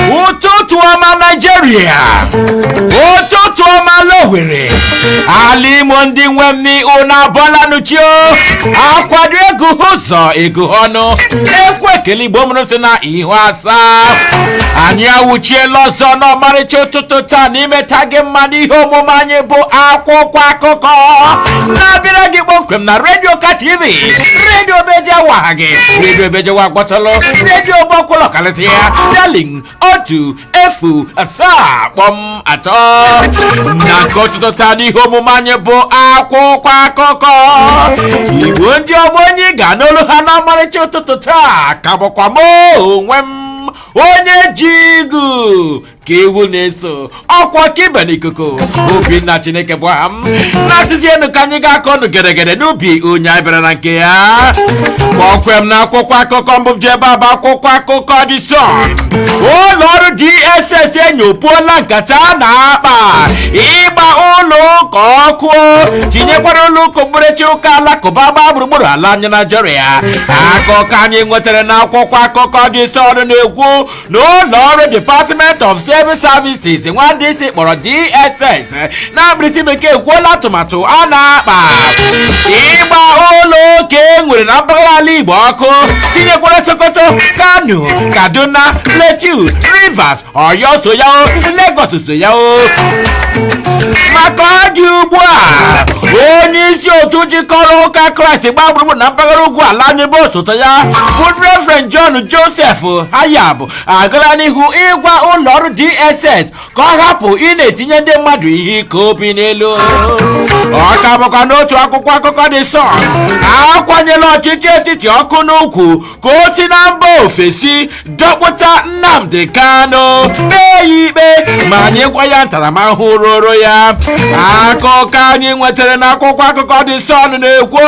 Ụtụtụ ọma, Naijiria! Ụtụtụ ọma, Lowere, ala Imo! Ndị nwe m, unu abọlanuchio. Akwado ego ụzọ ego ọnụ ekwu ekele Igbo mụrụ sị na ihu asaa. Anyị awụchiela ọzọ n'ọmarịcha ụtụtụ taa n'imeta gị mma n'ihe omume anyị bụ akwụkwọ akụkọ na-abịara gị kpọmkwem na redio ka TV, redio bejewa gị, redio bejewa gbọtọlụ, redio gbọkwụlọ karịsị ya darling 107.3. Na nke ụtụtụ taa n'ihe omume anyị bụ akwụkwọ akụkọ, Igbo ndị ọgbọ, onye ga n'olu ha n'ọmarịcha ụtụtụ taa ka bụkwa m onwe m, onye ji igu ka ewu na-eso ọkwa ka ibe n'ikuku, Obinna Chineke bụ aha m. Na-asịzi enu ka anyị ga-akọ ọnụ gedegede n'ubi onye anyị bịara na nke ya kpọmkwem na akwụkwọ akụkọ mbụ ji ebe a bụ akwụkwọ akụkọ The Sun. Ụlọ ọrụ DSS enyopuola nkata a na-akpa ịgba ụlọ ụka ọkụ, tinyekwara ụlọ ụka okpukperechi ụka alakụba gbaa gburugburu ala anyị Naijiria. Akụkọ anyị nwetara na akwụkwọ akụkọ The Sun na-ekwu na ụlọ ọrụ Department of Civil Services, nwa isi kpọrọ DSS na mkpirisi bekee, ekwuola atụmatụ a na-akpa ịgba ụlọ ụka e nwere na mpaghara ala Igbo ọkụ, tinyekwara Sokoto, Kano, Kaduna, Plateau, Rivers, Ọyọ so ya o, Lagos so ya o. Maka ọ dị ugbu a, onye isi otu jikọrọ ụka Kraịst gbaa gburugburu na mpaghara ugwu ala anyị bụ osote ya bụ Reverend John Joseph Hayab agala n'ihu ịgwa ụlọ ọrụ DSS ka ọ hapụ ị na-etinye ndị mmadụ ihe ike obi n'elu. Ọ ka bụkwa n'otu akwụkwọ akụkọ The Sun, akwanyela ọchịchị etiti ọkụ n'ukwu ka o si na mba ofesi dọkpụta Nnamdi Kanu, kpee ya ikpe ma nyekwa ya ntaramahụhụ ruoro ya. Akụkọ anyị nwetara n'akwụkwọ akụkọ The Sun na-ekwu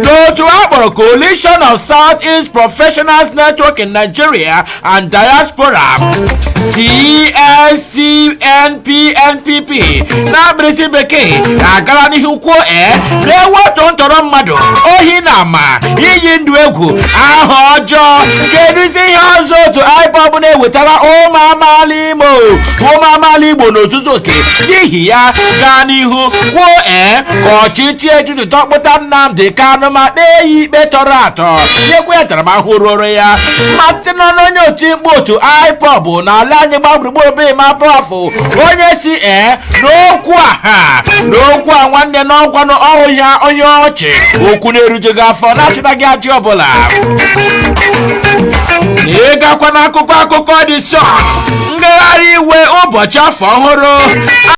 n'otu a kpọrọ Coalition of South East Professionals Network in Nigeria and Diaspora, CSCNPNPP na mkpirisi bekee, agala n'ihu kwuo ee na-ewetu ntọrọ mmadụ, ohi na ama iyi ndụ egwu, aha ọjọọ. Kedụzi ihe ọzọ otu IPOB na-ewetara ụmụ amaala Imo, ụmụ amaala Igbo n'ozuzu oke? N'ihi ya, gaa n'ihu kwuo ee ka ọchịchị etiti tọkpụta Nnamdi Kanu ma kpee ya ikpe tọrọ atọ, nyekwa ya ntaramahụhụ ruoro ya. Ma site n'ọnụ onye oti mkpu otu IPOB n'ala anyị gba gburugburu bụ Emma Powerful, onye si ee n'okwu a ha n'okwu a nwanne n'ọkwanụ ọhụ ya onye ọchị okwu na-erujughị afọ na-achịtaghị ajị ọbụla. Na ịgakwa n'akụkọ akụkọ The Sun, ngagharị iwe ụbọchị afọ ọhụrụ.